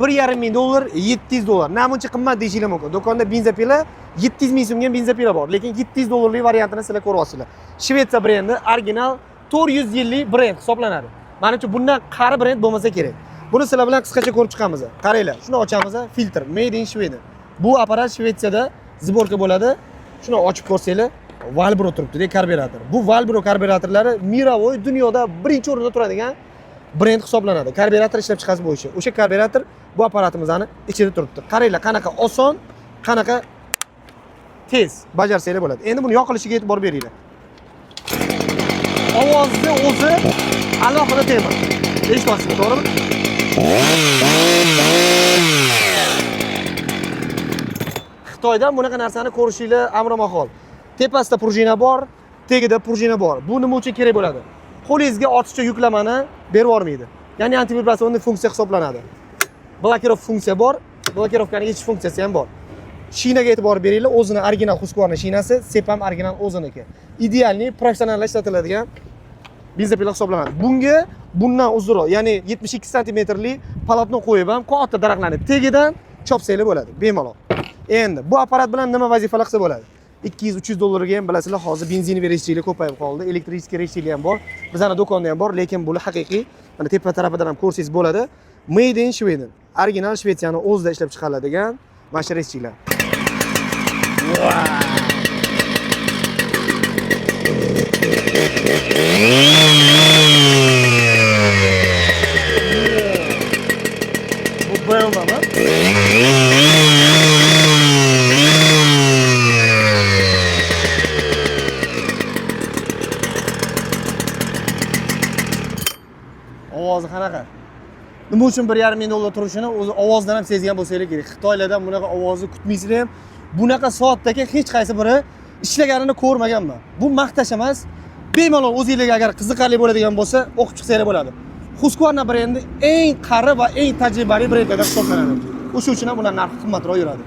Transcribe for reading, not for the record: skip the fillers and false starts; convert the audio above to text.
1,5 ming dollar, 700 dollar. Namuncha qimmat deyishinglar mumkin. Do'konda бензопила 700 ming so'mga бензопила bor, lekin 700 dollarlik variantini sizlar ko'ryapsizlar. Shvetsiya brendi, original 400 yillik brend hisoblanadi. Menimcha bundan qari brend bo'lmasa kerak. Buni sizlar bilan qisqacha ko'rib chiqamiz. Qaranglar, shuni ochamiz, filtr made in Sweden. Bu apparat Shvetsiyada сборка bo'ladi. Shuni ochib ko'rsanglar, Walbro turibdi-da karburator. Bu Walbro karburatorlari мировой dunyoda birinchi o'rinda turadigan brend hisoblanadi. Karburator ishlab chiqarish bo'yicha. O'sha karburator bu apparatimizni ichida turibdi. Qaranglar, qanaqa oson, qanaqa tez bajarsanglar bo'ladi. Endi buni yoqilishiga e'tibor beringlar. Ovozni o'zi alohida tema. Eshityapsizmi, to'g'rimi? Xitoydan bunaqa narsani ko'rishinglar amri mahol. Tepasida пружина bor, tagida пружина bor. Bu nima uchun kerak bo'ladi? Qo'lingizga ortiqcha yuklamani berib yubormaydi. Ya'ni антивибрационный funksiya hisoblanadi. Блокировка funksiya bor, blokirovkani yechish funksiyasi ham bor. Shinaga e'tibor beringlar, o'zini original Husqvarna shinasi, цепь ham original o'ziniki. Идеальный professional ishlatiladigan бензопила hisoblanadi. Bunga bundan uzunroq, ya'ni 72 santimetrli полотно qo'yib ham katta daraxtlarni tagidan chopsanglar bo'ladi, bemalol. Endi bu apparat bilan nima vazifalar qilsa bo'ladi? 200-300 dollarga ham bilasizlar, hozir benzin резчик lar ko'payib qoldi, электрический резчик lar ham bor, bizani do'konda ham bor, lekin bular haqiqiy, mana tepa tarafidan ham ko'rsangiz bo'ladi. Made in Sweden. Original Shvetsiyani o'zida ishlab chiqariladigan mana shu резчик lar. Bu BMWmi? Ovozi qanaqa? Nima uchun 1,5 ming dollar turishini o'zi ovozdan ham sezgan bo'lsanglar kerak. Xitoylardan bunaqa ovozni kutmaysizlar ham. Bunaqa soatdagi hech qaysi biri ishlaganini ko'rmaganman. Bu maqtash emas. Bemalol o'zingizlarga agar qiziqarli bo'ladigan bo'lsa, o'qib chiqsanglar bo'ladi. Husqvarna brendi eng qari va eng tajribali brendlardan hisoblanadi. O'sha uchun ham ular narxi qimmatroq yuradi.